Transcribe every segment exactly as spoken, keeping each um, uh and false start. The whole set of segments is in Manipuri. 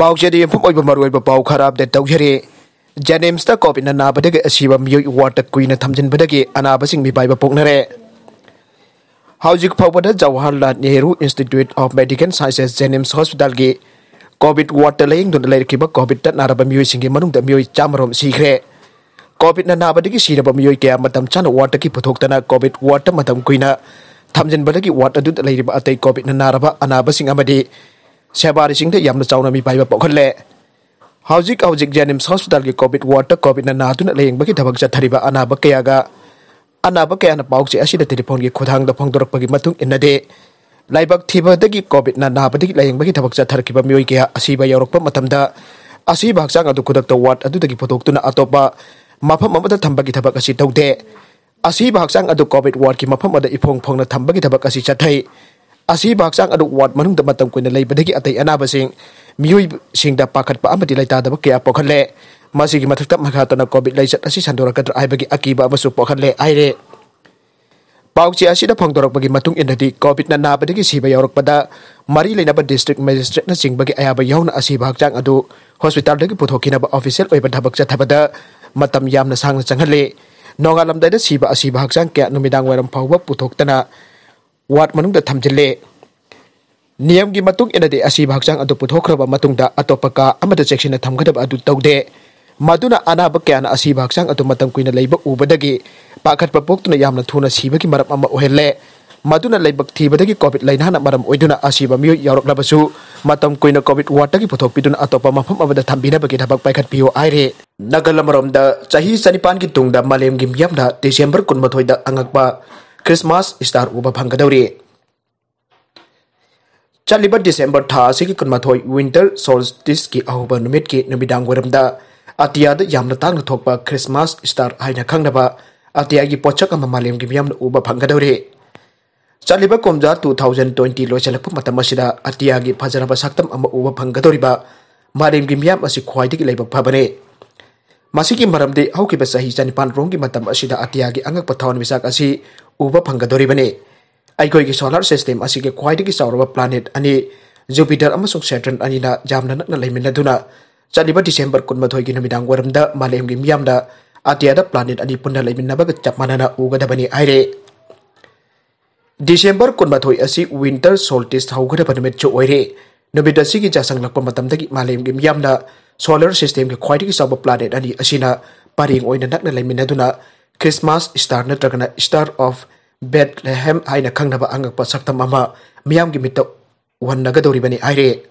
ꯄꯥꯎꯆꯦꯗ ꯌꯨꯝꯐꯝ ꯑꯣꯏꯕ ꯃꯔꯨꯑꯣꯏꯕ ꯄꯥꯎ ꯈꯔ ꯑꯞꯗꯦꯠ ꯇꯧꯖꯔꯤ꯫ ꯖꯦꯅꯤꯝꯁꯇ ꯀꯣꯚꯤꯗꯅ ꯅꯥꯕꯗꯒꯤ ꯑꯁꯤꯕ ꯃꯤꯑꯣꯏ ꯋꯥꯔꯗꯇ ꯀꯨꯏꯅ ꯊꯝꯖꯤꯟꯕꯗꯒꯤ ꯑꯅꯥꯕꯁꯤꯡ ꯃꯤꯄꯥꯏꯕ ꯄꯣꯛꯅꯔꯦ꯫ ꯍꯧꯖꯤꯛ ꯐꯥꯎꯕꯗ Jawaharlal Nehru institute of medical sciences JNIMS ꯍꯣꯁꯄꯤꯇꯥꯜꯒꯤ ꯀꯣꯚꯤꯗ ꯋꯥꯔꯗꯇ ꯂꯥꯌꯦꯡꯗꯨꯅ ꯂꯩꯔꯛꯈꯤꯕ ꯀꯣꯚꯤꯗꯇ ꯅꯥꯔꯕ ꯃꯤꯑꯣꯏꯁꯤꯡꯒꯤ ꯃꯅꯨꯡꯗ ꯃꯤꯑꯣꯏ ꯆꯥꯝꯃ ꯔꯣꯝ ꯁꯤꯈ꯭ꯔꯦ꯫ ꯀꯣꯚꯤꯗꯅ ꯅꯥꯕꯗꯒꯤ ꯁꯤꯔꯕ ꯃꯤꯑꯣꯏ ꯀꯌꯥ ꯃꯇꯝ ꯆꯥꯅ ꯋꯥꯔꯗꯇꯒꯤ ꯄꯨꯊꯣꯛꯇꯅ ꯀꯣꯚꯤꯗ ꯋꯥꯔꯗꯇ ꯃꯇꯝ ꯀꯨꯏꯅ ꯊꯝꯖꯤꯟꯕꯗꯒꯤ ꯋꯥꯔꯗ ꯑꯗꯨꯗ ꯂꯩꯔꯤꯕ ꯑꯇꯩ ꯀꯣꯚꯤꯗꯅ ꯅꯥꯔꯕ ꯑꯅꯥꯕꯁꯤꯡ ꯑꯃꯗꯤ ꯁꯦꯕꯥꯔꯤꯁꯤꯡꯗ ꯌꯥꯝꯅ ꯆꯥꯎꯅ ꯃꯤꯄꯥꯏꯕ ꯄꯣꯛꯍꯜꯂꯦ꯫ ꯍꯧꯖꯤꯛ ꯍꯧꯖꯤꯛ ꯖꯦꯅꯤꯝꯁ ꯍꯣꯁꯄꯤꯇꯥꯜꯒꯤ ꯀꯣꯚꯤꯗ ꯋꯥꯔꯗꯇ ꯀꯣꯚꯤꯗꯅ ꯅꯥꯗꯨꯅ ꯂꯥꯌꯦꯡꯕꯒꯤ ꯊꯕꯛ ꯆꯠꯊꯔꯤꯕ ꯑꯅꯥꯕ ꯀꯌꯥꯒ ꯑꯅꯥꯕ ꯀꯌꯥꯅ ꯄꯥꯎꯆꯦ ꯑꯁꯤꯗ ꯇꯦꯂꯤꯐꯣꯟꯒꯤ ꯈꯨꯠꯊꯥꯡꯗ ꯐꯣꯡꯗꯣꯔꯛꯄꯒꯤ ꯃꯇꯨꯡ ꯏꯟꯅꯗꯤ, ꯂꯥꯏꯕꯛ ꯊꯤꯕꯗꯒꯤ ꯀꯣꯚꯤꯗꯅ ꯅꯥꯕꯗꯒꯤ ꯂꯥꯌꯦꯡꯕꯒꯤ ꯊꯕꯛ ꯆꯠꯊꯔꯛꯈꯤꯕ ꯃꯤꯑꯣꯏ ꯀꯌꯥ ꯑꯁꯤꯕ ꯌꯥꯎꯔꯛꯄ ꯃꯇꯝꯗ, ꯑꯁꯤꯕ ꯍꯛꯆꯥꯡ ꯑꯗꯨ ꯈꯨꯗꯛꯇ ꯋꯥꯔꯗ ꯑꯗꯨꯗꯒꯤ ꯄꯨꯊꯣꯛꯇꯨꯅ ꯑꯇꯣꯞꯄ ꯃꯐꯝ ꯑꯃꯗ ꯊꯝꯕꯒꯤ ꯊꯕꯛ ꯑꯁꯤ ꯇꯧꯗꯦ꯫ ꯑꯁꯤꯕ ꯍꯛꯆꯥꯡ ꯑꯗꯨ ꯀꯣꯚꯤꯗ ꯋꯥꯔꯗꯀꯤ ꯃꯐꯝ ꯑꯃꯗ ꯏꯐꯣꯡ ꯐꯣꯡꯅ ꯊꯝꯕꯒꯤ ꯊꯕꯛ ꯑꯁꯤ ꯆꯠꯊꯩ꯫ ꯑꯁꯤꯕ ꯍꯛꯆꯥꯡ ꯑꯗꯨ ꯋꯥꯔꯗ ꯃꯅꯨꯡꯗ ꯃꯇꯝ ꯀꯨꯏꯅ ꯂꯩꯕꯗꯒꯤ ꯑꯇꯩ ꯑꯅꯥꯕꯁꯤꯡ ꯃꯤꯑꯣꯏꯁꯤꯡꯗ ꯄꯥꯈꯠꯄ ꯑꯃꯗꯤ ꯂꯩꯇꯥꯗꯕ ꯀꯌꯥ ꯄꯣꯛꯍꯜꯂꯦ꯫ ꯃꯁꯤꯒꯤ ꯃꯊꯛꯇ ꯃꯈꯥ ꯇꯥꯅ ꯀꯣꯚꯤꯗ ꯂꯩꯆꯠ ꯑꯁꯤ ꯁꯟꯗꯣꯔꯛꯀꯗ꯭ꯔꯥ ꯍꯥꯏꯕꯒꯤ ꯑꯀꯤꯕ ꯑꯃꯁꯨ ꯄꯣꯛꯍꯜꯂꯦ ꯍꯥꯏꯔꯦ꯫ ꯄꯥꯎꯆꯦ ꯑꯁꯤꯗ ꯐꯣꯡꯗꯣꯔꯛꯄꯒꯤ ꯃꯇꯨꯡ ꯏꯟꯅꯗꯤ, ꯀꯣꯚꯤꯗꯅ ꯅꯥꯕꯗꯒꯤ ꯁꯤꯕ ꯌꯥꯎꯔꯛꯄꯗ ꯃꯔꯤ ꯂꯩꯅꯕ ꯗꯤꯁꯇ꯭ꯔꯤꯛ ꯃꯦꯖꯤꯁꯇ꯭ꯔꯦꯠꯅꯆꯤꯡꯕꯒꯤ ꯑꯌꯥꯕ ꯌꯥꯎꯅ ꯑꯁꯤꯕ ꯍꯛꯆꯥꯡ ꯑꯗꯨ ꯍꯣꯁꯄꯤꯇꯥꯜꯗꯒꯤ ꯄꯨꯊꯣꯛꯈꯤꯅꯕ ꯑꯣꯐꯤꯁꯤꯌꯦꯜ ꯑꯣꯏꯕ ꯊꯕꯛ ꯆꯠꯊꯕꯗ ꯃꯇꯝ ꯌꯥꯝꯅ ꯁꯥꯡꯅ ꯆꯪꯍꯜꯂꯤ꯫ ꯅꯣꯡꯉꯥꯜꯂꯝꯗꯥꯏꯗ ꯁꯤꯕ ꯑꯁꯤꯕ ꯍꯛꯆꯥꯡ ꯀꯌꯥ ꯅꯨꯃꯤꯗꯥꯡ ꯋꯥꯏꯔꯝ ꯐꯥꯎꯕ ꯄꯨꯊꯣꯛꯇꯅ ꯋꯥꯔꯗ ꯃꯅꯨꯡꯗ ꯊꯝꯖꯤꯜꯂꯤ꯫ ꯅꯤꯌꯝꯒꯤ ꯃꯇꯨꯡ ꯏꯟꯅꯗꯤ, ꯑꯁꯤꯕ ꯍꯛꯆꯥꯡ ꯑꯗꯨ ꯄꯨꯊꯣꯛꯈ꯭ꯔꯕ ꯃꯇꯨꯡꯗ ꯑꯇꯣꯞꯄ ꯀꯥ ꯑꯃꯗ ꯆꯦꯛꯁꯤꯟꯅ ꯊꯝꯒꯗꯕ ꯑꯗꯨ ꯇꯧꯗꯦ꯫ ꯃꯗꯨꯅ ꯑꯅꯥꯕ ꯀꯌꯥꯅ ꯑꯁꯤꯕ ꯍꯛꯆꯥꯡ ꯑꯗꯨ ꯃꯇꯝ ꯀꯨꯏꯅ ꯂꯩꯕ ꯎꯕꯗꯒꯤ ꯄꯥꯈꯠꯄ ꯄꯣꯛꯇꯨꯅ ꯌꯥꯝꯅ ꯊꯨꯅ ꯁꯤꯕꯒꯤ ꯃꯔꯝ ꯑꯃ ꯑꯣꯏꯍꯜꯂꯦ꯫ ꯃꯗꯨꯅ ꯂꯥꯏꯕꯛ ꯊꯤꯕꯗꯒꯤ ꯀꯣꯚꯤꯗ ꯂꯥꯏꯅꯥꯅ ꯃꯔꯝ ꯑꯣꯏꯗꯨꯅ ꯑꯁꯤꯕ ꯃꯤꯑꯣꯏ ꯌꯥꯎꯔꯛꯂꯕꯁꯨ, ꯃꯇꯝ ꯀꯨꯏꯅ ꯀꯣꯚꯤꯗ ꯋꯥꯔꯗꯇꯒꯤ ꯄꯨꯊꯣꯛꯄꯤꯗꯨꯅ ꯑꯇꯣꯞꯄ ꯃꯐꯝ ꯑꯃꯗ ꯊꯝꯕꯤꯅꯕꯒꯤ ꯊꯕꯛ ꯄꯥꯏꯈꯠꯄꯤꯌꯨ ꯍꯥꯏꯔꯤ꯫ ꯅꯥꯒꯜ ꯑꯃꯔꯣꯝꯗ, ꯆꯍꯤ ꯆꯅꯤꯄꯥꯟꯒꯤ ꯇꯨꯡꯗ ꯃꯥꯂꯦꯝꯒꯤ ꯃꯤꯌꯥꯝꯅ ꯗꯤꯁꯦꯝꯕꯔ ꯀꯨꯟꯃꯥꯊꯣꯏꯗ ꯑꯉꯛꯄ ꯈ꯭ꯔꯤꯁꯃꯥꯁ ꯁ꯭ꯇꯥꯔ ꯎꯕ ꯐꯪꯒꯗꯧꯔꯤ꯫ ꯆꯠꯂꯤꯕ ꯗꯤꯁꯦꯝꯕꯔ ꯊꯥ ꯑꯁꯤꯒꯤ ꯀꯨꯟꯃꯥꯊꯣꯏ, ꯋꯤꯟꯇꯔ ꯁꯣꯜꯁꯇꯤꯁꯀꯤ ꯑꯍꯧꯕ ꯅꯨꯃꯤꯠꯀꯤ ꯅꯨꯃꯤꯗꯥꯡ ꯋꯥꯏꯔꯝꯗ ꯑꯇꯤꯌꯥꯗ ꯌꯥꯝꯅ ꯇꯥꯡꯅ ꯊꯣꯛꯄ ꯈ꯭ꯔꯤꯁꯃꯥꯁ ꯁ꯭ꯇꯥꯔ ꯍꯥꯏꯅ ꯈꯪꯅꯕ ꯑꯇꯤꯌꯥꯒꯤ ꯄꯣꯠꯁꯛ ꯑꯃ ꯃꯥꯂꯦꯝꯒꯤ ꯃꯤꯌꯥꯝꯅ ꯎꯕ ꯐꯪꯒꯗꯧꯔꯤ꯫ ꯆꯠꯂꯤꯕ ꯀꯨꯝꯖꯥ two thousand twenty ꯂꯣꯏꯁꯤꯜꯂꯛꯄ ꯃꯇꯝ ꯑꯁꯤꯗ ꯑꯇꯤꯌꯥꯒꯤ ꯐꯖꯔꯕ ꯁꯛꯇꯝ ꯑꯃ ꯎꯕ ꯐꯪꯒꯗꯧꯔꯤꯕ ꯃꯥꯂꯦꯝꯒꯤ ꯃꯤꯌꯥꯝ ꯑꯁꯤ ꯈ꯭ꯋꯥꯏꯗꯒꯤ ꯂꯥꯏꯕꯛ ꯐꯕꯅꯤ꯫ ꯃꯁꯤꯒꯤ ꯃꯔꯝꯗꯤ ꯍꯧꯈꯤꯕ ꯆꯍꯤ ꯆꯅꯤꯄꯥꯟ ꯔꯣꯝꯒꯤ ꯃꯇꯝ ꯑꯁꯤꯗ ꯑꯇꯤꯌꯥꯒꯤ ꯑꯉꯛꯄ ꯊꯋꯥꯟꯃꯤꯆꯥꯛ ꯑꯁꯤ ꯎꯕ ꯐꯪꯒꯗꯧꯔꯤꯕꯅꯤ꯫ ꯑꯩꯈꯣꯏꯒꯤ ꯁꯣꯂꯥꯔ ꯁꯤꯁꯇꯦꯝ ꯑꯁꯤꯒꯤ ꯈ꯭ꯋꯥꯏꯗꯒꯤ ꯆꯥꯎꯔꯕ ꯄ꯭ꯂꯥꯅꯦꯠ ꯑꯅꯤ, Jupiter ꯑꯃꯁꯨꯡ Saturn ꯑꯅꯤꯅ ꯌꯥꯝꯅ ꯅꯛꯅ ꯂꯩꯃꯤꯟꯅꯗꯨꯅ ꯆꯠꯂꯤꯕ December ꯀꯨꯟꯃꯥꯊꯣꯏꯒꯤ ꯅꯨꯃꯤꯗꯥꯡ ꯋꯥꯏꯔꯝꯗ ꯃꯥꯂꯦꯝꯒꯤ ꯃꯤꯌꯥꯝꯅ ꯑꯇꯤꯌꯥꯗ planet ꯑꯅꯤ ꯄꯨꯟꯅ ꯂꯩꯃꯤꯟꯅꯕꯒ ꯆꯞ ꯃꯥꯟꯅꯅ ꯎꯒꯗꯕꯅꯤ ꯍꯥꯏꯔꯦ꯫ December ꯀꯨꯟꯃꯥꯊꯣꯏ ꯑꯁꯤ winter solstice ꯍꯧꯒꯗꯕ ꯅꯨꯃꯤꯠꯁꯨ ꯑꯣꯏꯔꯦ꯫ ꯅꯨꯃꯤꯠ ꯑꯁꯤꯒꯤ ꯌꯥꯁꯪꯂꯛꯄ ꯃꯇꯝꯗꯒꯤ ꯃꯥꯂꯦꯝꯒꯤ ꯃꯤꯌꯥꯝꯅ solar systemꯒꯤ ꯈ꯭ꯋꯥꯏꯗꯒꯤ ꯆꯥꯎꯕ planet ꯑꯅꯤ ꯑꯁꯤꯅ ꯄꯔꯦꯡ ꯑꯣꯏꯅ ꯅꯛꯅ ꯂꯩꯃꯤꯟꯅꯗꯨꯅ Christmas star ꯅꯠꯇ꯭ꯔꯒꯅ Star of Bethlehem ꯍꯥꯏꯅ ꯈꯪꯅꯕ ꯑꯉꯛꯄ ꯁꯛꯇꯝ ꯑꯃ ꯃꯤꯌꯥꯝꯒꯤ ꯃꯤꯠꯇ ꯎꯍꯟꯅꯒꯗꯧꯔꯤꯕꯅꯤ ꯍꯥꯏꯔꯦ꯫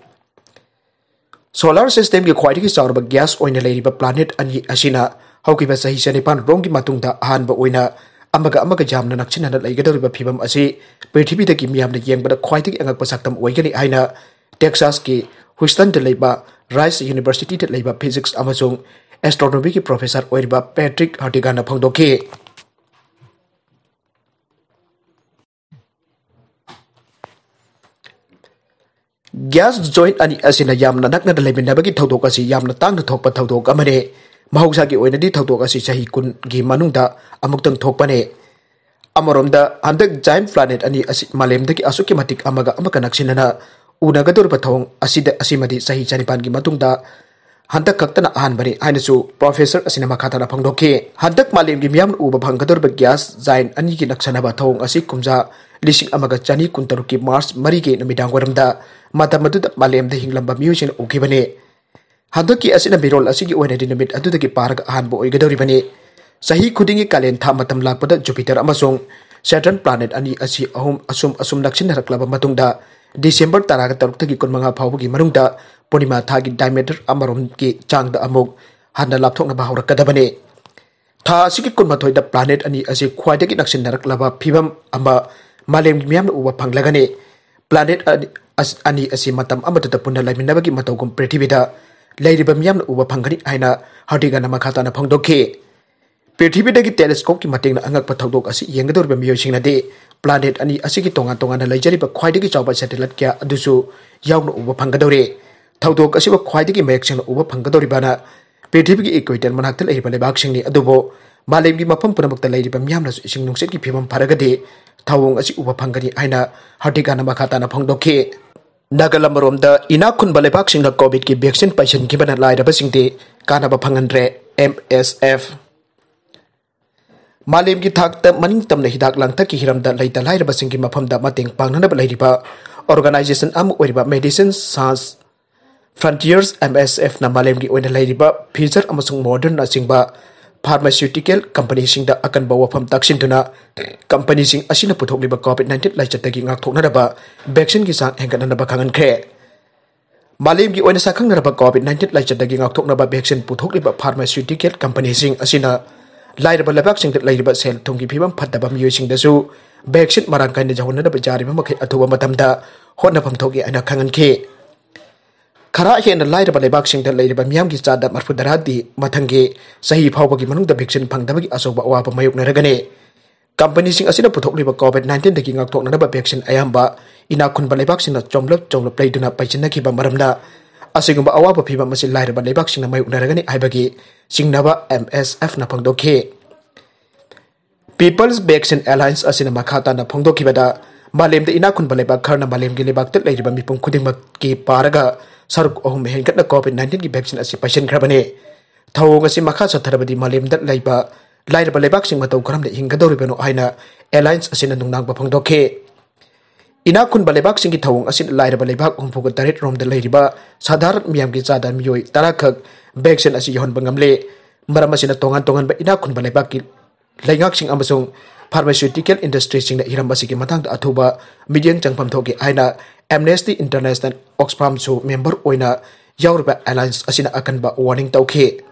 Solar systemꯒꯤ ꯈ꯭ꯋꯥꯏꯗꯒꯤ ꯆꯥꯎꯔꯕ gas ꯑꯣꯏꯅ ꯂꯩꯔꯤꯕ planet ꯑꯅꯤ ꯑꯁꯤꯅ ꯍꯧꯈꯤꯕ ꯆꯍꯤ ꯆꯅꯤꯄꯥꯟ ꯔꯣꯝꯒꯤ ꯃꯇꯨꯡꯗ ꯑꯍꯥꯟꯕ ꯑꯣꯏꯅ ꯑꯃꯒ ꯑꯃꯒ ꯌꯥꯝꯅ ꯅꯛꯁꯤꯟꯅꯅ ꯂꯩꯒꯗꯧꯔꯤꯕ ꯐꯤꯕꯝ ꯑꯁꯤ ꯄ꯭ꯔꯤꯊꯤꯕꯤꯗꯒꯤ ꯃꯤꯌꯥꯝꯅ ꯌꯦꯡꯕꯗ ꯈ꯭ꯋꯥꯏꯗꯒꯤ ꯑꯉꯛꯄ ꯁꯛꯇꯝ ꯑꯣꯏꯒꯅꯤ ꯍꯥꯏꯅ Texasꯀꯤ Houstonꯗ ꯂꯩꯕ Rice Universityꯗ ꯂꯩꯕ physics ꯑꯃꯁꯨꯡ astronomyꯒꯤ professor ꯑꯣꯏꯔꯤꯕ Patrick Hartiganꯅ ꯐꯣꯡꯗꯣꯛꯈꯤ꯫ Gas giant ꯑꯅꯤ ꯑꯁꯤꯅ ꯌꯥꯝꯅ ꯅꯛꯅꯅ ꯂꯩꯃꯤꯟꯅꯕꯒꯤ ꯊꯧꯗꯣꯛ ꯑꯁꯤ ꯌꯥꯝꯅ ꯇꯥꯡꯅ ꯊꯣꯛꯄ ꯊꯧꯗꯣꯛ ꯑꯃꯅꯤ꯫ ꯃꯍꯧꯁꯥꯒꯤ ꯑꯣꯏꯅꯗꯤ ꯊꯧꯗꯣꯛ ꯑꯁꯤ ꯆꯍꯤ ꯀꯨꯟꯒꯤ ꯃꯅꯨꯡꯗ ꯑꯃꯨꯛꯇꯪ ꯊꯣꯛꯄꯅꯤ꯫ ꯑꯃꯔꯣꯝꯗ, ꯍꯟꯗꯛ giant planet ꯑꯅꯤ ꯑꯁꯤ ꯃꯥꯂꯦꯝꯗꯒꯤ ꯑꯁꯨꯛꯀꯤ ꯃꯇꯤꯛ ꯑꯃꯒ ꯑꯃꯒ ꯅꯛꯁꯤꯟꯅꯅ ꯎꯅꯒꯗꯧꯔꯤꯕ ꯊꯧꯑꯣꯡ ꯑꯁꯤꯗ, ꯑꯁꯤꯃꯗꯤ ꯆꯍꯤ ꯆꯅꯤꯄꯥꯟꯒꯤ ꯃꯇꯨꯡꯗ ꯍꯟꯗꯛ ꯈꯛꯇꯅ ꯑꯍꯥꯟꯕꯅꯤ ꯍꯥꯏꯅꯁꯨ professor ꯑꯁꯤꯅ ꯃꯈꯥ ꯇꯥꯅ ꯐꯣꯡꯗꯣꯛꯈꯤ꯫ ꯍꯟꯗꯛ ꯃꯥꯂꯦꯝꯒꯤ ꯃꯤꯌꯥꯝꯅ ꯎꯕ ꯐꯪꯒꯗꯧꯔꯤꯕ gas giant ꯑꯅꯤꯒꯤ ꯅꯛꯁꯟꯅꯕ ꯊꯧꯑꯣꯡ ꯑꯁꯤ ꯀꯨꯝꯖꯥ ꯂꯤꯁꯤꯡ ꯑꯃꯒ ꯆꯅꯤ ꯀꯨꯟꯇꯔꯨꯛꯀꯤ March ꯃꯔꯤꯒꯤ ꯅꯨꯃꯤꯗꯥꯡ ꯋꯥꯏꯔꯝꯗ ꯃꯇꯝ ꯑꯗꯨꯗ ꯃꯥꯂꯦꯝꯗ ꯍꯤꯡꯂꯝꯕ ꯃꯤꯑꯣꯏꯁꯤꯡꯅ ꯎꯈꯤꯕꯅꯤ꯫ ꯍꯟꯗꯛꯀꯤ ꯑꯁꯤꯅ ꯃꯤꯔꯣꯜ ꯑꯁꯤꯒꯤ ꯑꯣꯏꯅꯗꯤ ꯅꯨꯃꯤꯠ ꯑꯗꯨꯗꯒꯤ ꯄꯥꯔꯒ ꯑꯍꯥꯟꯕ ꯑꯣꯏꯒꯗꯧꯔꯤꯕꯅꯤ꯫ ꯆꯍꯤ ꯈꯨꯗꯤꯡꯒꯤ ꯀꯥꯂꯦꯟ ꯊꯥ ꯃꯇꯝ ꯂꯥꯛꯄꯗ Jupiter ꯑꯃꯁꯨꯡ Saturn planet ꯑꯅꯤ ꯑꯁꯤ ꯑꯍꯨꯝ ꯑꯁꯨꯝ ꯑꯁꯨꯝ ꯅꯛꯁꯤꯟꯅꯔꯛꯂꯕ ꯃꯇꯨꯡꯗ, December ꯇꯔꯥꯒ ꯇꯔꯨꯛꯇꯒꯤ ꯀꯨꯟꯃꯉꯥ ꯐꯥꯎꯕꯒꯤ ꯃꯅꯨꯡꯗ ꯄꯨꯔꯅꯤꯃꯥ ꯊꯥꯒꯤ diameter ꯑꯃꯔꯣꯝꯒꯤ ꯆꯥꯡꯗ ꯑꯃꯨꯛ ꯍꯟꯅ ꯂꯥꯞꯊꯣꯛꯅꯕ ꯍꯧꯔꯛꯀꯗꯕꯅꯤ꯫ ꯊꯥ ꯑꯁꯤꯒꯤ ꯀꯨꯟꯃꯥꯊꯣꯏꯗ planet ꯑꯅꯤ ꯑꯁꯤ ꯈ꯭ꯋꯥꯏꯗꯒꯤ ꯅꯛꯁꯤꯟꯅꯔꯛꯂꯕ ꯐꯤꯕꯝ ꯑꯃ ꯃꯥꯂꯦꯝꯒꯤ ꯃꯤꯌꯥꯝꯅ ꯎꯕ ꯐꯪꯂꯒꯅꯤ꯫ Planet ꯑꯅꯤ ꯑꯁ-, ꯑꯅꯤ ꯑꯁꯤ ꯃꯇꯝ ꯑꯃꯗꯨꯗ ꯄꯨꯟꯅ ꯂꯩꯃꯤꯟꯅꯕꯒꯤ ꯃꯇꯧꯒꯨꯝ ꯄ꯭ꯔꯤꯊꯤꯕꯤꯗ ꯂꯩꯔꯤꯕ ꯃꯤꯌꯥꯝꯅ ꯎꯕ ꯐꯪꯒꯅꯤ ꯍꯥꯏꯅ Hartiganꯅ ꯃꯈꯥ ꯇꯥꯅ ꯐꯣꯡꯗꯣꯛꯈꯤ꯫ ꯄ꯭ꯔꯤꯊꯤꯕꯤꯗꯒꯤ telescopeꯀꯤ ꯃꯇꯦꯡꯅ ꯑꯉꯛꯄ ꯊꯧꯗꯣꯛ ꯑꯁꯤ ꯌꯦꯡꯒꯗꯧꯔꯤꯕ ꯃꯤꯑꯣꯏꯁꯤꯡꯅꯗꯤ planet ꯑꯅꯤ ꯑꯁꯤꯒꯤ ꯇꯣꯉꯥꯟ ꯇꯣꯉꯥꯟꯅ ꯂꯩꯖꯔꯤꯕ ꯈ꯭ꯋꯥꯏꯗꯒꯤ ꯆꯥꯎꯕ satellite ꯀꯌꯥ ꯑꯗꯨꯁꯨ ꯌꯥꯎꯅ ꯎꯕ ꯐꯪꯒꯗꯧꯔꯤ꯫ ꯊꯧꯗꯣꯛ ꯑꯁꯤꯕꯨ ꯈ꯭ꯋꯥꯏꯗꯒꯤ ꯃꯌꯦꯛ ꯁꯦꯡꯅ ꯎꯕ ꯐꯪꯒꯗꯧꯔꯤꯕꯅ ꯄ꯭ꯔꯤꯊꯤꯕꯤꯒꯤ equator ꯃꯅꯥꯛꯇ ꯂꯩꯔꯤꯕ ꯂꯩꯕꯥꯛꯁꯤꯡꯅꯤ꯫ ꯑꯗꯨꯕꯨ ꯃꯥꯂꯦꯝꯒꯤ ꯃꯐꯝ ꯄꯨꯝꯅꯃꯛꯇ ꯂꯩꯔꯤꯕ ꯃꯤꯌꯥꯝꯅꯁꯨ ꯏꯁꯤꯡ ꯅꯨꯡꯁꯤꯠꯀꯤ ꯐꯤꯕꯝ ꯐꯔꯒꯗꯤ ꯊꯧꯑꯣꯡ ꯑꯁꯤ ꯎꯕ ꯐꯪꯒꯅꯤ ꯍꯥꯏꯅ Hartiganꯅ ꯃꯈꯥ ꯇꯥꯅ ꯐꯣꯡꯗꯣꯛꯈꯤ꯫ ꯅꯥꯒꯥꯂꯝ ꯑꯃꯔꯣꯝꯗ ꯏꯅꯥꯛ ꯈꯨꯟꯕ ꯂꯩꯕꯥꯛꯁꯤꯡꯅ ꯀꯣꯚꯤꯗꯀꯤ ꯚꯦꯛꯁꯤꯟ ꯄꯩꯁꯤꯟꯈꯤꯕꯅ ꯂꯥꯏꯔꯕꯁꯤꯡꯗꯤ ꯀꯥꯟꯅꯕ ꯐꯪꯍꯟꯗ꯭ꯔꯦ, ꯑꯦꯝ ꯑꯦꯁ ꯑꯦꯐ꯫ ꯃꯥꯂꯦꯝꯒꯤ ꯊꯥꯛꯇ ꯃꯅꯤꯡ ꯇꯝꯅ ꯍꯤꯗꯥꯛ ꯂꯥꯡꯊꯛꯀꯤ ꯍꯤꯔꯝꯗ ꯂꯩꯇ ꯂꯥꯏꯔꯕꯁꯤꯡꯒꯤ ꯃꯐꯝꯗ ꯃꯇꯦꯡ ꯄꯥꯡꯅꯅꯕ ꯂꯩꯔꯤꯕ ꯑꯣꯔꯒꯅꯥꯏꯖꯦꯁꯟ ꯑꯃ ꯑꯣꯏꯔꯤꯕ ꯃꯦꯗꯤꯁꯤꯟ ꯁꯥꯟꯁ ꯐ꯭ꯔꯟꯇꯤꯌꯔꯁ, ꯑꯦꯝ ꯑꯦꯁ ꯑꯦꯐꯅ ꯃꯥꯂꯦꯝꯒꯤ ꯑꯣꯏꯅ ꯂꯩꯔꯤꯕ ꯐꯤꯖꯔ ꯑꯃꯁꯨꯡ ꯃꯣꯗꯔꯅꯆꯤꯡꯕ ꯐꯥꯔꯃꯥꯁꯤꯌꯨꯇꯤꯀꯦꯜ ꯀꯝꯄꯅꯤꯁꯤꯡꯗ ꯑꯀꯟꯕ ꯋꯥꯐꯝ ꯇꯥꯛꯁꯤꯟꯗꯨꯅ, ꯀꯝꯄꯅꯤꯁꯤꯡ ꯑꯁꯤꯅ ꯄꯨꯊꯣꯛꯂꯤꯕ ꯀꯣꯚꯤꯗ ꯅꯥꯏꯟꯇꯤꯟ ꯂꯥꯏꯆꯠꯇꯒꯤ ꯉꯥꯛꯊꯣꯛꯅꯅꯕ ꯚꯦꯛꯁꯤꯟꯒꯤ ꯆꯥꯡ ꯍꯦꯟꯒꯠꯅꯅꯕ ꯈꯪꯍꯟꯈ꯭ꯔꯦ꯫ ꯃꯥꯂꯦꯝꯒꯤ ꯑꯣꯏꯅ ꯁꯛꯈꯪꯅꯔꯕ ꯀꯣꯚꯤꯗ ꯅꯥꯏꯟꯇꯤꯟ ꯂꯥꯏꯆꯠꯇꯒꯤ ꯉꯥꯛꯊꯣꯛꯅꯕ ꯚꯦꯛꯁꯤꯟ ꯄꯨꯊꯣꯛꯂꯤꯕ ꯐꯥꯔꯃꯥꯁꯤꯌꯨꯇꯤꯀꯦꯜ ꯀꯝꯄꯅꯤꯁꯤꯡ ꯑꯁꯤꯅ ꯂꯥꯏꯔꯕ ꯂꯩꯕꯥꯛꯁꯤꯡꯗ ꯂꯩꯔꯤꯕ ꯁꯦꯜ ꯊꯨꯝꯒꯤ ꯐꯤꯕꯝ ꯐꯠꯇꯕ ꯃꯤꯑꯣꯏꯁꯤꯡꯗꯁꯨ ꯚꯦꯛꯁꯤꯟ ꯃꯔꯥꯡ ꯀꯥꯏꯅ ꯌꯧꯍꯟꯅꯅꯕ ꯌꯥꯔꯤꯕ ꯃꯈꯩ ꯑꯊꯨꯕ ꯃꯇꯝꯗ ꯍꯣꯠꯅꯐꯝ ꯊꯣꯛꯏ ꯍꯥꯏꯅ ꯈꯪꯍꯟꯈꯤ꯫ ꯈꯔ ꯍꯦꯟꯅ ꯂꯥꯏꯔꯕ ꯂꯩꯕꯥꯛꯁꯤꯡꯗ ꯂꯩꯔꯤꯕ ꯃꯤꯌꯥꯝꯒꯤ ꯆꯥꯗ ꯃꯔꯤꯐꯨ ꯇꯔꯥꯗꯤ ꯃꯊꯪꯒꯤ ꯆꯍꯤ ꯐꯥꯎꯕꯒꯤ ꯃꯅꯨꯡꯗ ꯚꯦꯛꯁꯤꯟ ꯐꯪꯗꯕꯒꯤ ꯑꯆꯧꯕ ꯑꯋꯥꯕ ꯃꯥꯌꯣꯛꯅꯔꯒꯅꯤ꯫ ꯀꯝꯄꯅꯤꯁꯤꯡ ꯑꯁꯤꯅ ꯄꯨꯊꯣꯛꯂꯤꯕ ꯀꯣꯚꯤꯗ ꯅꯥꯏꯟꯇꯤꯟꯗꯒꯤ ꯉꯥꯛꯊꯣꯛꯅꯅꯕ ꯚꯦꯛꯁꯤꯟ ꯑꯌꯥꯝꯕ ꯏꯅꯥꯛ ꯈꯨꯟꯕ ꯂꯩꯕꯥꯛꯁꯤꯡꯅ ꯆꯣꯝꯂꯞ ꯆꯣꯝꯂꯞ ꯂꯩꯗꯨꯅ ꯄꯩꯁꯤꯟꯅꯈꯤꯕ ꯃꯔꯝꯅ ꯑꯁꯤꯒꯨꯝꯕ ꯑꯋꯥꯕ ꯐꯤꯕꯝ ꯑꯁꯤ ꯂꯥꯏꯔꯕ ꯂꯩꯕꯥꯛꯁꯤꯡꯅ ꯃꯥꯌꯣꯛꯅꯔꯒꯅꯤ ꯍꯥꯏꯕꯒꯤ ꯆꯤꯡꯅꯕ ꯑꯦꯝ ꯑꯦꯁ ꯑꯦꯐꯅ ꯐꯣꯡꯗꯣꯛꯈꯤ꯫ ꯄꯤꯄꯜꯁ ꯚꯦꯛꯁꯤꯟ ꯑꯦꯂꯥꯌꯟꯁ ꯑꯁꯤꯅ ꯃꯈꯥ ꯇꯥꯅ ꯐꯣꯡꯗꯣꯛꯈꯤꯕꯗ, ꯃꯥꯂꯦꯝꯗ ꯏꯅꯥꯛ ꯈꯨꯟꯕ ꯂꯩꯕꯥꯛ ꯈꯔꯅ ꯃꯥꯂꯦꯝꯒꯤ ꯂꯩꯕꯥꯛꯇ ꯂꯩꯔꯤꯕ ꯃꯤꯄꯨꯝ ꯈꯨꯗꯤꯡꯃꯛꯀꯤ ꯄꯥꯔꯒ ꯁꯔꯨꯛ ꯑꯍꯨꯝ ꯍꯦꯟꯒꯠꯅ ꯀꯣꯚꯤꯗ ꯅꯥꯏꯟꯇꯤꯟꯒꯤ ꯚꯦꯛꯁꯤꯟ ꯑꯁꯤ ꯄꯩꯁꯤꯟꯈ꯭ꯔꯕꯅꯤ꯫ ꯊꯧꯑꯣꯡ ꯑꯁꯤ ꯃꯈꯥ ꯆꯠꯊꯔꯕꯗꯤ ꯃꯥꯂꯦꯝꯗ ꯂꯩꯕ ꯂꯥꯏꯔꯕ ꯂꯩꯕꯥꯛꯁꯤꯡ ꯃꯇꯧ ꯀꯔꯝꯅ ꯍꯤꯡꯒꯗꯧꯔꯤꯕꯅꯣ ꯍꯥꯏꯅ ꯑꯦꯂꯥꯌꯟꯁ ꯑꯁꯤꯅ ꯅꯨꯡꯅꯥꯡꯕ ꯐꯣꯡꯗꯣꯛꯈꯤ꯫ ꯏꯅꯥꯛ ꯈꯨꯟꯕ ꯂꯩꯕꯥꯛꯁꯤꯡꯒꯤ ꯊꯧꯑꯣꯡ ꯑꯁꯤꯅ ꯂꯥꯏꯔꯕ ꯂꯩꯕꯥꯛ ꯍꯨꯝꯐꯨꯒ ꯇꯔꯦꯠ ꯔꯣꯝꯗ ꯂꯩꯔꯤꯕ ꯁꯥꯙꯥꯔꯟ ꯃꯤꯌꯥꯝꯒꯤ ꯆꯥꯗ ꯃꯤꯑꯣꯏ ꯇꯔꯥ ꯈꯛ ꯚꯦꯛꯁꯤꯟ ꯑꯁꯤ ꯌꯧꯍꯟꯕ ꯉꯝꯂꯦ꯫ ꯃꯔꯝ ꯑꯁꯤꯅ ꯇꯣꯉꯥꯟ ꯇꯣꯉꯥꯟꯕ ꯏꯅꯥꯛ ꯈꯨꯟꯕ ꯂꯩꯕꯥꯛꯀꯤ ꯂꯩꯉꯥꯛꯁꯤꯡ ꯑꯃꯁꯨꯡ ꯐꯥꯔꯃꯥꯁꯤꯌꯨꯇꯤꯀꯦꯜ ꯏꯟꯗꯁꯇ꯭ꯔꯤꯁꯤꯡꯅ ꯍꯤꯔꯝ ꯑꯁꯤꯒꯤ ꯃꯇꯥꯡꯗ ꯑꯊꯨꯕ ꯃꯤꯠꯌꯦꯡ ꯆꯪꯐꯝ ꯊꯣꯛꯏ ꯍꯥꯏꯅ ꯑꯦꯝꯅꯦꯁꯇꯤ ꯏꯟꯇꯔꯅꯦꯁꯅꯦꯜ ꯑꯣꯛꯁꯐꯥꯝꯁꯨ ꯃꯦꯝꯕꯔ ꯑꯣꯏꯅ ꯌꯥꯎꯔꯤꯕ ꯑꯦꯂꯥꯌꯟꯁ ꯑꯁꯤꯅ ꯑꯀꯟꯕ ꯋꯥꯔꯅꯤꯡ ꯇꯧꯈꯤ꯫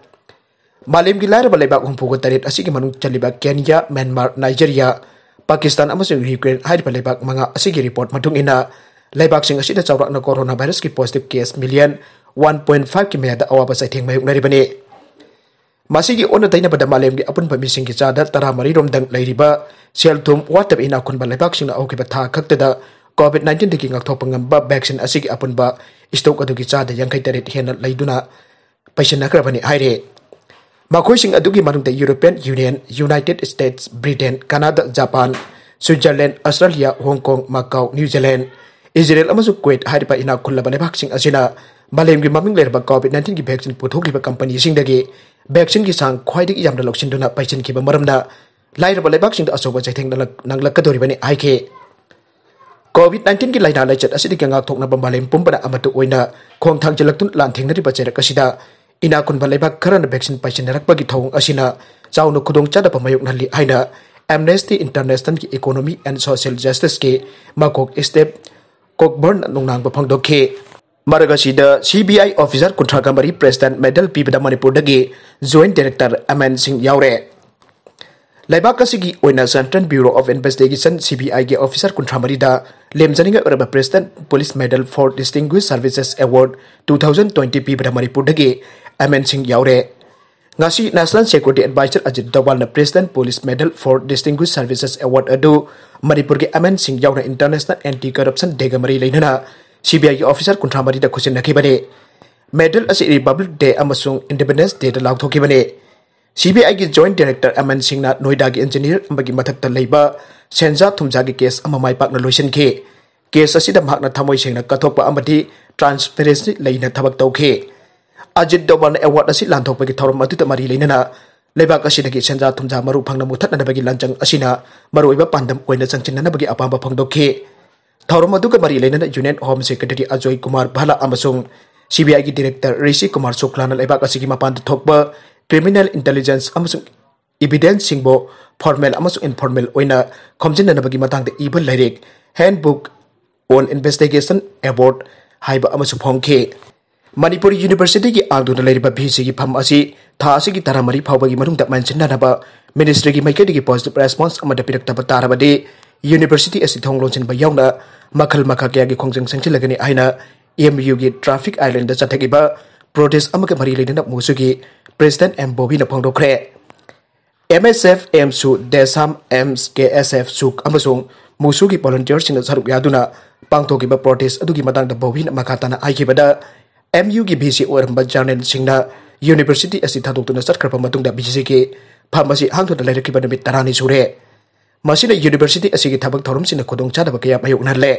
ꯃꯥꯂꯦꯝꯒꯤ ꯂꯥꯏꯔꯕ ꯂꯩꯕꯥꯛ ꯍꯨꯝꯐꯨꯒ ꯇꯔꯦꯠ ꯑꯁꯤꯒꯤ ꯃꯅꯨꯡ ꯆꯜꯂꯤꯕ ꯀꯦꯅꯤꯌꯥ, ꯃ꯭ꯌꯥꯟꯃꯥꯔ, ꯅꯥꯏꯖꯦꯔꯤꯌꯥ, ꯄꯥꯀꯤꯁꯇꯥꯟ ꯑꯃꯁꯨꯡ ꯌꯨꯀ꯭ꯔꯦꯟ ꯍꯥꯏꯔꯤꯕ ꯂꯩꯕꯥꯛ ꯃꯉꯥ ꯑꯁꯤꯒꯤ ꯔꯤꯄꯣꯔꯠ ꯃꯇꯨꯡ ꯏꯟꯅ, ꯂꯩꯕꯥꯛꯁꯤꯡ ꯑꯁꯤꯗ ꯆꯥꯎꯔꯥꯛꯅ ꯀꯣꯔꯣꯅꯥ ꯚꯥꯏꯔꯁꯀꯤ positive case million one point ꯐꯥꯏꯚꯀꯤ ꯃꯌꯥꯗ ꯑꯋꯥꯕ ꯆꯩꯊꯦꯡ ꯃꯥꯌꯣꯛꯅꯔꯤꯕꯅꯤ꯫ ꯃꯁꯤꯒꯤ ꯑꯣꯟꯅ ꯇꯩꯅꯕꯗ, ꯃꯥꯂꯦꯝꯒꯤ ꯑꯄꯨꯟꯕ ꯃꯤꯁꯤꯡꯒꯤ ꯆꯥꯗ ꯇꯔꯥꯃꯔꯤ ꯔꯣꯝꯗꯪ ꯂꯩꯔꯤꯕ ꯁꯦꯜ ꯊꯨꯝ ꯋꯥꯠꯇꯕ ꯏꯅꯥꯛ ꯈꯨꯟꯕ ꯂꯩꯕꯥꯛꯁꯤꯡꯅ ꯍꯧꯈꯤꯕ ꯊꯥ ꯈꯛꯇꯗ ꯀꯣꯚꯤꯗ ꯅꯥꯏꯟꯇꯤꯟꯗꯒꯤ ꯉꯥꯛꯊꯣꯛꯄ ꯉꯝꯕ ꯚꯦꯛꯁꯤꯟ ꯑꯁꯤꯒꯤ ꯑꯄꯨꯟꯕ ꯁ꯭ꯇꯣꯛ ꯑꯗꯨꯒꯤ ꯆꯥꯗ ꯌꯥꯡꯈꯩ ꯇꯔꯦꯠ ꯍꯦꯟꯅ ꯂꯩꯗꯨꯅ ꯄꯩꯁꯤꯟꯅꯈ꯭ꯔꯕꯅꯤ ꯍꯥꯏꯔꯦ꯫ ꯃꯈꯣꯏꯁꯤꯡ ꯑꯗꯨꯒꯤ ꯃꯅꯨꯡꯗ European union, United states, Britain, ꯀꯅꯥꯗꯥ, ꯖꯄꯥꯟ, ꯁ꯭ꯋꯤꯠꯖꯔꯂꯦꯟꯗ, ꯑꯁꯇ꯭ꯔꯦꯂꯤꯌꯥ, ꯍꯣꯡ ꯀꯣꯡ, ꯃꯀꯥꯎ, ꯅ꯭ꯌꯨ ꯖꯤꯂꯦꯟꯗ, ꯏꯖꯔꯦꯜ ꯑꯃꯁꯨꯡ ꯀꯨꯋꯦꯠ ꯍꯥꯏꯔꯤꯕ ꯏꯅꯥꯛ ꯈꯨꯜꯂꯕ ꯂꯩꯕꯥꯛꯁꯤꯡ ꯑꯁꯤꯅ ꯃꯥꯂꯦꯝꯒꯤ ꯃꯃꯤꯡ ꯂꯩꯔꯕ ꯀꯣꯚꯤꯗ ꯅꯥꯏꯟꯇꯤꯟꯒꯤ ꯚꯦꯛꯁꯤꯟ ꯄꯨꯊꯣꯛꯂꯤꯕ ꯀꯝꯄꯅꯤꯁꯤꯡꯗꯒꯤ ꯚꯦꯛꯁꯤꯟꯒꯤ ꯆꯥꯡ ꯈ꯭ꯋꯥꯏꯗꯒꯤ ꯌꯥꯝꯅ ꯂꯧꯁꯤꯟꯗꯨꯅ ꯄꯩꯁꯤꯟꯈꯤꯕ ꯃꯔꯝꯅ ꯂꯥꯏꯔꯕ ꯂꯩꯕꯥꯛꯁꯤꯡꯗ ꯑꯆꯧꯕ ꯆꯩꯊꯦꯡ ꯅꯪꯂꯛ-, ꯅꯪꯂꯛꯀꯗꯧꯔꯤꯕꯅꯤ ꯍꯥꯏꯈꯤ꯫ ꯀꯣꯚꯤꯗ ꯅꯥꯏꯟꯇꯤꯟꯒꯤ ꯂꯥꯏꯅꯥ ꯂꯥꯏꯆꯠ ꯑꯁꯤꯗꯒꯤ ꯉꯥꯛꯊꯣꯛꯅꯕ ꯃꯥꯂꯦꯝ ꯄꯨꯝꯕꯅ ꯑꯃꯠꯇ ꯑꯣꯏꯅ ꯈꯣꯡꯊꯥꯡ ꯆꯤꯜꯂꯛꯇꯨꯅ ꯂꯥꯟꯊꯦꯡꯅꯔꯤꯕ ꯆꯩꯔꯛ ꯑꯁꯤꯗ ꯏꯅꯥꯛ ꯈꯨꯟꯕ ꯂꯩꯕꯥꯛ ꯈꯔꯅ ꯚꯦꯛꯁꯤꯟ ꯄꯥꯏꯁꯤꯟꯅꯔꯛꯄꯒꯤ ꯊꯧꯑꯣꯡ ꯑꯁꯤꯅ ꯆꯥꯎꯅ ꯈꯨꯗꯣꯡꯆꯥꯗꯕ ꯃꯥꯌꯣꯛꯅꯍꯜꯂꯤ ꯍꯥꯏꯅ Amnesty Internationalꯒꯤ Economy and Social Justiceꯀꯤ ꯃꯀꯣꯛ ꯁ꯭ꯇꯦꯞ ꯀꯣꯛꯕꯔꯟ ꯅꯨꯡꯅꯥꯡꯕ ꯐꯣꯡꯗꯣꯛꯈꯤ꯫ ꯃꯔꯛ ꯑꯁꯤꯗ CBI officer ꯀꯨꯟꯊ꯭ꯔꯥꯒ ꯃꯔꯤ President Medal ꯄꯤꯕꯗ ꯃꯅꯤꯄꯨꯔꯗꯒꯤ Joint Director ꯑꯦꯝ ꯑꯦꯟ ꯁꯤꯡ ꯌꯥꯎꯔꯦ꯫ ꯂꯩꯕꯥꯛ ꯑꯁꯤꯒꯤ ꯑꯣꯏꯅ Central Bureau of Investigation, CBIꯒꯤ officer ꯀꯨꯟꯊ꯭ꯔꯥ ꯃꯔꯤꯗ ꯂꯦꯝꯖꯅꯤꯡꯉꯥꯏ ꯑꯣꯏꯔꯕ President Police Medal for Distinguished Services Award two thousand twenty ꯄꯤꯕꯗ ꯃꯅꯤꯄꯨꯔꯗꯒꯤ ꯑꯦꯝ ꯑꯦꯟ ꯁꯤꯡ ꯌꯥꯎꯔꯦ꯫ ꯉꯁꯤ National Security Advisor Ajit ꯗꯣꯚꯥꯜꯅ President Police Medal for Distinguished Services Award ꯑꯗꯨ ꯃꯅꯤꯄꯨꯔꯒꯤ ꯑꯦꯝ ꯑꯦꯟ ꯁꯤꯡ ꯌꯥꯎꯅ International Anti Corruption Dayꯒ ꯃꯔꯤ ꯂꯩꯅꯅ CBIꯒꯤ officer ꯀꯨꯟꯊ꯭ꯔꯥ ꯃꯔꯤꯗ ꯈꯨꯠꯁꯤꯟꯅꯈꯤꯕꯅꯤ꯫ Medal ꯑꯁꯤ Republic Day ꯑꯃꯁꯨꯡ Independence Dayꯗ ꯂꯥꯎꯊꯣꯛꯈꯤꯕꯅꯤ꯫ CBIꯒꯤ Joint Director ꯑꯦꯝ ꯑꯦꯟ ꯁꯤꯡꯅ ꯅꯣꯏꯗꯥꯒꯤ engineer ꯑꯃꯒꯤ ꯃꯊꯛꯇ ꯂꯩꯕ ꯁꯦꯟꯖꯥ ꯊꯨꯝꯖꯥꯒꯤ case ꯑꯃ ꯃꯥꯏ ꯄꯥꯛꯅ ꯂꯣꯏꯁꯤꯟꯈꯤ꯫ Case ꯑꯁꯤꯗ ꯃꯍꯥꯛꯅ ꯊꯃꯣꯏ ꯁꯦꯡꯅ ꯀꯠꯊꯣꯛꯄ ꯑꯃꯗꯤ transparency ꯂꯩꯅ ꯊꯕꯛ ꯇꯧꯈꯤ꯫ ꯑꯖꯤꯠ ꯗꯣꯚꯥꯜꯅ award ꯑꯁꯤ ꯂꯥꯟꯊꯣꯛꯄꯒꯤ ꯊꯧꯔꯝ ꯑꯗꯨꯗ ꯃꯔꯤ ꯂꯩꯅꯅ ꯂꯩꯕꯥꯛ ꯑꯁꯤꯗꯒꯤ ꯁꯦꯟꯖꯥ ꯊꯨꯝꯖꯥ ꯃꯔꯨ ꯐꯪꯅ ꯃꯨꯊꯠꯅꯅꯕꯒꯤ ꯂꯥꯟꯆꯪ ꯑꯁꯤꯅ ꯃꯔꯨꯑꯣꯏꯕ ꯄꯥꯟꯗꯝ ꯑꯣꯏꯅ ꯆꯪꯁꯤꯟꯅꯅꯕꯒꯤ ꯑꯄꯥꯝꯕ ꯐꯣꯡꯗꯣꯛꯈꯤ꯫ ꯊꯧꯔꯝ ꯑꯗꯨꯒ ꯃꯔꯤ ꯂꯩꯅꯅ Union Home Secretary Ajoy Kumar ꯚꯥꯂꯥ ꯑꯃꯁꯨꯡ CBIꯒꯤ Director ꯔꯤꯁꯤ ꯀꯨꯃꯥꯔ ꯁꯨꯛꯂꯥꯅ ꯂꯩꯕꯥꯛ ꯑꯁꯤꯒꯤ ꯃꯄꯥꯟꯗ ꯊꯣꯛꯄ criminal intelligence ꯑꯃꯁꯨꯡ evidenceꯁꯤꯡꯕꯨ formal ꯑꯃꯁꯨꯡ informal ꯑꯣꯏꯅ ꯈꯣꯝꯖꯤꯟꯅꯅꯕꯒꯤ ꯃꯇꯥꯡꯗ ꯏꯕ ꯂꯥꯏꯔꯤꯛ Handbook on Investigation Award ꯍꯥꯏꯕ ꯑꯃꯁꯨ ꯐꯣꯡꯈꯤ꯫ ꯃꯅꯤꯄꯨꯔ Universityꯒꯤ ꯍꯥꯡꯗꯨꯅ ꯂꯩꯔꯤꯕ VCꯒꯤ ꯐꯝ ꯑꯁꯤ ꯊꯥ ꯑꯁꯤꯒꯤ ꯇꯔꯥꯃꯔꯤ ꯐꯥꯎꯕꯒꯤ ꯃꯅꯨꯡꯗ ꯃꯦꯟꯁꯤꯟꯅꯅꯕ Ministryꯒꯤ ꯃꯥꯏꯀꯩꯗꯒꯤ positive response ꯑꯃꯠꯇ ꯄꯤꯔꯛꯇꯕ ꯇꯥꯔꯕꯗꯤ University ꯑꯁꯤ ꯊꯣꯡ ꯂꯣꯟꯁꯤꯟꯕ ꯌꯥꯎꯅ ꯃꯈꯜ ꯃꯈꯥ ꯀꯌꯥꯒꯤ ꯈꯣꯡꯖꯪ ꯆꯪꯁꯤꯜꯂꯒꯅꯤ ꯍꯥꯏꯅ MUꯒꯤ Traffic Islandꯗ ꯆꯠꯊꯈꯤꯕ protest ꯑꯃꯒ ꯃꯔꯤ ꯂꯩꯅꯅ MUSUꯒꯤ President ꯑꯦꯝ ꯕꯣꯕꯤꯅ ꯐꯣꯡꯗꯣꯛꯈ꯭ꯔꯦ꯫ MSF, MSU, DESAM, MKSF, SUK ꯑꯃꯁꯨꯡ MUSUꯒꯤ volunteerꯁꯤꯡꯅ ꯁꯔꯨꯛ ꯌꯥꯗꯨꯅ ꯄꯥꯡꯊꯣꯛꯈꯤꯕ protest ꯑꯗꯨꯒꯤ ꯃꯇꯥꯡꯗ ꯕꯣꯕꯤꯅ ꯃꯈꯥ ꯇꯥꯅ ꯍꯥꯏꯈꯤꯕꯗ, MUꯒꯤ VC ꯑꯣꯏꯔꯝꯕ journalistꯁꯤꯡꯅ University ꯑꯁꯤ ꯊꯥꯗꯣꯛꯇꯨꯅ ꯆꯠꯈ꯭ꯔꯕ ꯃꯇꯨꯡꯗ VCꯒꯤ ꯐꯝ ꯑꯁꯤ ꯍꯥꯡꯗꯨꯅ ꯂꯩꯔꯛꯈꯤꯕ ꯅꯨꯃꯤꯠ ꯇꯔꯥꯅꯤ ꯁꯨꯔꯦ꯫ ꯃꯁꯤꯅ University ꯑꯁꯤꯒꯤ ꯊꯕꯛ ꯊꯧꯔꯝꯁꯤꯡꯅ ꯈꯨꯗꯣꯡꯆꯥꯗꯕ ꯀꯌꯥ ꯃꯥꯌꯣꯛꯅꯍꯜꯂꯦ꯫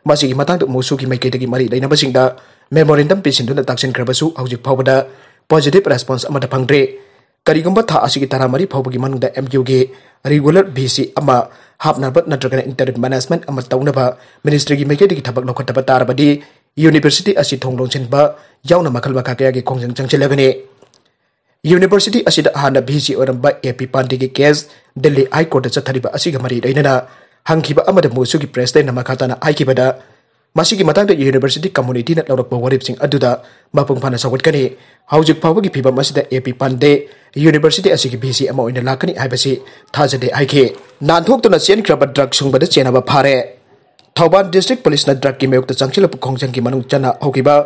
ꯃꯁꯤꯒꯤ ꯃꯇꯥꯡꯗ ꯃꯨꯁꯨꯒꯤ ꯃꯥꯏꯀꯩꯗꯒꯤ ꯃꯔꯤ ꯂꯩꯅꯕꯁꯤꯡꯗ memorandum ꯄꯤꯁꯤꯟꯗꯨꯅ ꯇꯥꯛꯁꯤꯟꯈ꯭ꯔꯕꯁꯨ ꯍꯧꯖꯤꯛ ꯐꯥꯎꯕꯗ positive response ꯑꯃꯠꯇ ꯐꯪꯗ꯭ꯔꯤ꯫ ꯀꯔꯤꯒꯨꯝꯕ ꯊꯥ ꯑꯁꯤꯒꯤ ꯇꯔꯥꯃꯔꯤ ꯐꯥꯎꯕꯒꯤ ꯃꯅꯨꯡꯗ MUꯒꯤ regular VC ꯑꯃ ꯍꯥꯞꯅꯕ ꯅꯠꯇ꯭ꯔꯒꯅ interim management ꯑꯃ ꯇꯧꯅꯕ ministryꯒꯤ ꯃꯥꯏꯀꯩꯗꯒꯤ ꯊꯕꯛ ꯂꯧꯈꯠꯇꯕ ꯇꯥꯔꯕꯗꯤ university ꯑꯁꯤ ꯊꯣꯡ ꯂꯣꯟꯁꯤꯟꯕ ꯌꯥꯎꯅ ꯃꯈꯜ ꯃꯈꯥ ꯀꯌꯥꯒꯤ ꯈꯣꯡꯖꯪ ꯆꯪꯁꯤꯜꯂꯒꯅꯤ꯫ University ꯑꯁꯤꯗ ꯍꯥꯟꯅ VC ꯑꯣꯏꯔꯝꯕ A P ꯄꯥꯟꯗꯦꯒꯤ case Delhi High Courtꯇ ꯆꯠꯊꯔꯤꯕ ꯑꯁꯤꯒ ꯃꯔꯤ ꯂꯩꯅꯅ ꯍꯪꯈꯤꯕ ꯑꯃꯗ ꯃꯨꯁꯨꯒꯤ presidentꯅ ꯃꯈꯥ ꯇꯥꯅ ꯍꯥꯏꯈꯤꯕꯗ, ꯃꯁꯤꯒꯤ ꯃꯇꯥꯡꯗ university communityꯅ ꯂꯧꯔꯛꯄ ꯋꯥꯔꯦꯞꯁꯤꯡ ꯑꯗꯨꯗ ꯃꯄꯨꯡ ꯐꯥꯅ ꯁꯧꯒꯠꯀꯅꯤ꯫ ꯍꯧꯖꯤꯛ ꯐꯥꯎꯕꯒꯤ ꯐꯤꯕꯝ ꯑꯁꯤꯗ A P ꯄꯥꯟꯗꯦ university ꯑꯁꯤꯒꯤ VC ꯑꯃ ꯑꯣꯏꯅ ꯂꯥꯛꯀꯅꯤ ꯍꯥꯏꯕꯁꯤ ꯊꯥꯖꯗꯦ ꯍꯥꯏꯈꯤ꯫ ꯅꯥꯟꯊꯣꯛꯇꯨꯅ ꯆꯦꯟꯈ꯭ꯔꯕ drug ꯁꯨꯡꯕꯗ ꯆꯦꯟꯅꯕ ꯐꯥꯔꯦ꯫ ꯊꯧꯕꯥꯜ district policeꯅ drugꯀꯤ ꯃꯥꯌꯣꯛꯇ ꯆꯪꯁꯤꯜꯂꯛꯄ ꯈꯣꯡꯖꯪꯒꯤ ꯃꯅꯨꯡ ꯆꯟꯅ ꯍꯧꯈꯤꯕ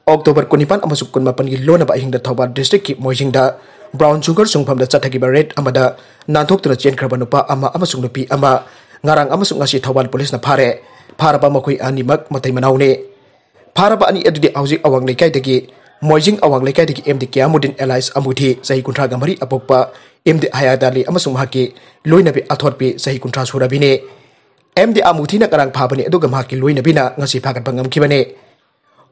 October ꯀꯨꯟꯅꯤꯄꯥꯟ ꯑꯃꯁꯨꯡ ꯀꯨꯟꯃꯥꯄꯟꯒꯤ ꯂꯣꯟꯅꯕ ꯑꯍꯤꯡꯗ ꯊꯧꯕꯥꯜ districtꯀꯤ ꯃꯣꯏꯖꯤꯡꯗ brown sugar ꯁꯨꯡꯐꯝꯗ ꯆꯠꯊꯈꯤꯕ raid ꯑꯃꯗ ꯅꯥꯟꯊꯣꯛꯇꯨꯅ ꯆꯦꯟꯈ꯭ꯔꯕ ꯅꯨꯄꯥ ꯑꯃ ꯑꯃꯁꯨꯡ ꯅꯨꯄꯤ ꯑꯃ ꯉꯔꯥꯡ ꯑꯃꯁꯨꯡ ꯉꯁꯤ ꯊꯧꯕꯥꯜ policeꯅ ꯐꯥꯔꯦ꯫ ꯐꯥꯔꯕ ꯃꯈꯣꯏ ꯑꯅꯤꯃꯛ ꯃꯇꯩ ꯃꯅꯥꯎꯅꯤ꯫ ꯐꯥꯔꯕ ꯑꯅꯤ ꯑꯗꯨꯗꯤ ꯍꯧꯖꯤꯛ ꯑꯋꯥꯡ ꯂꯩꯀꯥꯏꯗꯒꯤ, ꯃꯣꯏꯖꯤꯡ ꯑꯋꯥꯡ ꯂꯩꯀꯥꯏꯗꯒꯤ M D ꯀꯤꯌꯥꯃꯨꯗꯤꯟ alias ꯑꯃꯨꯊꯤ, ꯆꯍꯤ ꯀꯨꯟꯊ꯭ꯔꯥꯒ ꯃꯔꯤ, ꯑꯄꯣꯛꯄ M D ꯍꯌꯥꯠ ꯑꯂꯤ ꯑꯃꯁꯨꯡ ꯃꯍꯥꯛꯀꯤ ꯂꯣꯏꯅꯕꯤ ꯑꯊꯣꯠꯄꯤ, ꯆꯍꯤ ꯀꯨꯟꯊ꯭ꯔꯥ ꯁꯨꯔꯕꯤꯅꯤ꯫ M D ꯑꯃꯨꯊꯤꯅ ꯉꯔꯥꯡ ꯐꯥꯕꯅꯤ, ꯑꯗꯨꯒ ꯃꯍꯥꯛꯀꯤ ꯂꯣꯏꯅꯕꯤꯅ ꯉꯁꯤ ꯐꯥꯒꯠꯄ ꯉꯝꯈꯤꯕꯅꯤ꯫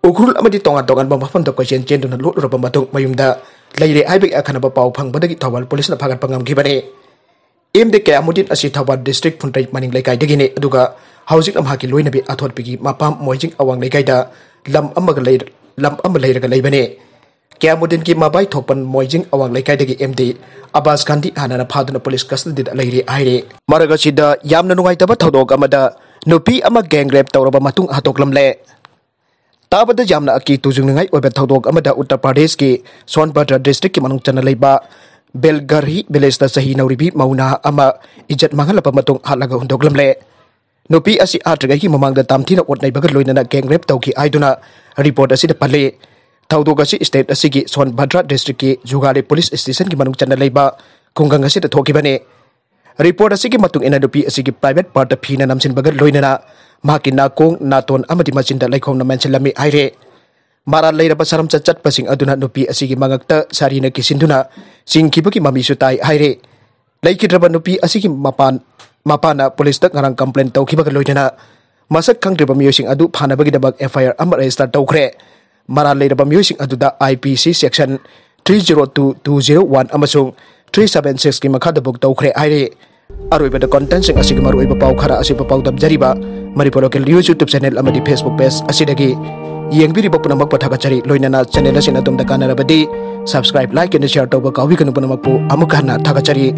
ꯎꯈ꯭ꯔꯨꯜ ꯑꯃꯗꯤ ꯇꯣꯉꯥꯟ ꯇꯣꯉꯥꯟꯕ ꯃꯐꯝꯗ ꯀꯣꯏꯆꯦꯟ ꯆꯦꯟꯗꯨꯅ ꯂꯣꯠꯂꯨꯔꯕ ꯃꯇꯨꯡ ꯃꯌꯨꯝꯗ ꯂꯩꯔꯦ ꯍꯥꯏꯕꯒꯤ ꯑꯈꯟꯅꯕ ꯄꯥꯎ ꯐꯪꯕꯗꯒꯤ ꯊꯧꯕꯥꯜ policeꯅ ꯐꯥꯒꯠꯄ ꯉꯝꯈꯤꯕꯅꯤ꯫ M D ꯀꯤꯌꯥꯃꯨꯗꯤꯟ ꯑꯁꯤ ꯊꯧꯕꯥꯜ district ꯐꯨꯟꯗ꯭ꯔꯩ ꯃꯅꯤꯡ ꯂꯩꯀꯥꯏꯗꯒꯤꯅꯤ, ꯑꯗꯨꯒ ꯍꯧꯖꯤꯛꯅ ꯃꯍꯥꯛꯀꯤ ꯂꯣꯏꯅꯕꯤ ꯑꯊꯣꯠꯄꯤꯒꯤ ꯃꯄꯥꯝ ꯃꯣꯏꯖꯤꯡ ꯑꯋꯥꯡ ꯂꯩꯀꯥꯏꯗ ꯂꯝ ꯑꯃꯒ ꯂꯩ-, ꯂꯝ ꯑꯃ ꯂꯩꯔꯒ ꯂꯩꯕꯅꯤ꯫ ꯀꯤꯌꯥꯃꯨꯗꯤꯟꯒꯤ ꯃꯕꯥꯏ ꯊꯣꯛꯄ ꯃꯣꯏꯖꯤꯡ ꯑꯋꯥꯡ ꯂꯩꯀꯥꯏꯗꯒꯤ M D ꯑꯕꯥꯁ ꯒꯥꯟꯙꯤ ꯍꯥꯟꯅꯅ ꯐꯥꯗꯨꯅ police custodyꯗ ꯂꯩꯔꯤ ꯍꯥꯏꯔꯤ꯫ ꯃꯔꯛ ꯑꯁꯤꯗ ꯌꯥꯝꯅ ꯅꯨꯡꯉꯥꯏꯇꯕ ꯊꯧꯗꯣꯛ ꯑꯃꯗ ꯅꯨꯄꯤ ꯑꯃ gang rape ꯇꯧꯔꯕ ꯃꯇꯨꯡ ꯍꯥꯠꯇꯣꯛꯂꯝꯂꯦ꯫ ꯇꯥꯕꯗ ꯌꯥꯝꯅ ꯑꯀꯤ ꯇꯨꯖꯨꯡꯅꯤꯡꯉꯥꯏ ꯑꯣꯏꯕ ꯊꯧꯗꯣꯛ ꯑꯃꯗ ꯎꯠꯇꯔ ꯄ꯭ꯔꯗꯦꯁꯀꯤ ꯁꯣꯟꯚꯗ꯭ꯔ districtꯀꯤ ꯃꯅꯨꯡ ꯆꯟꯅ ꯂꯩꯕ ꯕꯦꯜꯒꯔꯍꯤ villageꯇ ꯆꯍꯤ ꯅꯧꯔꯤꯕꯤ ꯃꯧ ꯅꯍꯥ ꯑꯃ ꯏꯖꯠ ꯃꯥꯡꯍꯜꯂꯕ ꯃꯇꯨꯡ ꯍꯥꯠꯂꯒ ꯍꯨꯟꯗꯣꯛꯂꯝꯂꯦ꯫ ꯅꯨꯄꯤ ꯑꯁꯤ ꯍꯥꯠꯇ꯭ꯔꯤꯉꯩꯒꯤ ꯃꯃꯥꯡꯗ ꯇꯥꯝꯊꯤꯅ ꯑꯣꯠ ꯅꯩꯕꯒ ꯂꯣꯏꯅꯅ gang rape ꯇꯧꯈꯤ ꯍꯥꯏꯗꯨꯅ report ꯑꯁꯤꯗ ꯄꯜꯂꯤ꯫ ꯊꯧꯗꯣꯛ ꯑꯁꯤ state ꯑꯁꯤꯒꯤ ꯁꯣꯟꯚꯗ꯭ꯔ districtꯀꯤ ꯖꯨꯒꯥꯂꯤ police stationꯒꯤ ꯃꯅꯨꯡ ꯆꯟꯅ ꯂꯩꯕ ꯈꯨꯡꯒꯪ ꯑꯁꯤꯗ ꯊꯣꯛꯈꯤꯕꯅꯤ꯫ Report ꯑꯁꯤꯒꯤ ꯃꯇꯨꯡ ꯏꯟꯅ ꯅꯨꯄꯤ ꯑꯁꯤꯒꯤ private partꯇ ꯐꯤꯅ ꯅꯝꯁꯤꯟꯕꯒ ꯂꯣꯏꯅꯅ ꯃꯍꯥꯛꯀꯤ ꯅꯥꯀꯣꯡ, ꯅꯥꯇꯣꯟ ꯑꯃꯗꯤ ꯃꯆꯤꯟꯗ ꯂꯩꯈꯣꯝꯅ ꯃꯦꯟꯁꯤꯜꯂꯝꯃꯤ ꯍꯥꯏꯔꯦ꯫ ꯃꯔꯥꯜ ꯂꯩꯔꯕ ꯁꯔꯝꯆꯠ ꯆꯠꯄꯁꯤꯡ ꯑꯗꯨꯅ ꯅꯨꯄꯤ ꯑꯁꯤꯒꯤ ꯃꯉꯛꯇ ꯁꯥꯔꯤꯅ ꯀꯤꯁꯤꯟꯗꯨꯅ ꯆꯤꯡꯈꯤꯕꯒꯤ ꯃꯃꯤꯁꯨ ꯇꯥꯏ ꯍꯥꯏꯔꯦ꯫ ꯂꯩꯈꯤꯗ꯭ꯔꯕ ꯅꯨꯄꯤ ꯑꯁꯤꯒꯤ ꯃꯄꯥꯟ-, ꯃꯄꯥꯅ policeꯇ ꯉꯔꯥꯡ complaint ꯇꯧꯈꯤꯕꯒ ꯂꯣꯏꯅꯅ ꯃꯁꯛ ꯈꯪꯗ꯭ꯔꯤꯕ ꯃꯤꯑꯣꯏꯁꯤꯡ ꯑꯗꯨ ꯐꯥꯅꯕꯒꯤꯗꯃꯛ F I R ꯑꯃ register ꯇꯧꯈ꯭ꯔꯦ꯫ ꯃꯔꯥꯜ ꯂꯩꯔꯕ ꯃꯤꯑꯣꯏꯁꯤꯡ ꯑꯗꯨꯗ I P C section three zero two, two zero one ꯑꯃꯁꯨꯡ three seven six ꯀꯤ ꯃꯈꯥꯗ book ꯇꯧꯈ꯭ꯔꯦ ꯍꯥꯏꯔꯤ꯫ ꯑꯔꯣꯏꯕꯗ contentꯁꯤꯡ ꯑꯁꯤꯒꯤ ꯃꯔꯨꯑꯣꯏꯕ ꯄꯥꯎ ꯈꯔ ꯑꯁꯤꯕꯨ ꯄꯥꯎꯗꯝꯖꯔꯤꯕ Manipur Local News YouTube channel ꯑꯃꯗꯤ Facebook page ꯑꯁꯤꯗꯒꯤ ꯌꯦꯡꯕꯤꯔꯤꯕ ꯄꯨꯝꯅꯃꯛꯄꯨ ꯊꯥꯒꯠꯆꯔꯤ꯫ ꯂꯣꯏꯅꯅ channel ꯑꯁꯤꯅ ꯑꯗꯣꯝꯗ ꯀꯥꯟꯅꯔꯕꯗꯤ subscribe, like ꯑꯃꯗꯤ share ꯇꯧꯕ ꯀꯥꯎꯕꯤꯒꯅꯨ꯫ ꯄꯨꯝꯅꯃꯛꯄꯨ ꯑꯃꯨꯛ ꯍꯟꯅ ꯊꯥꯒꯠꯆꯔꯤ꯫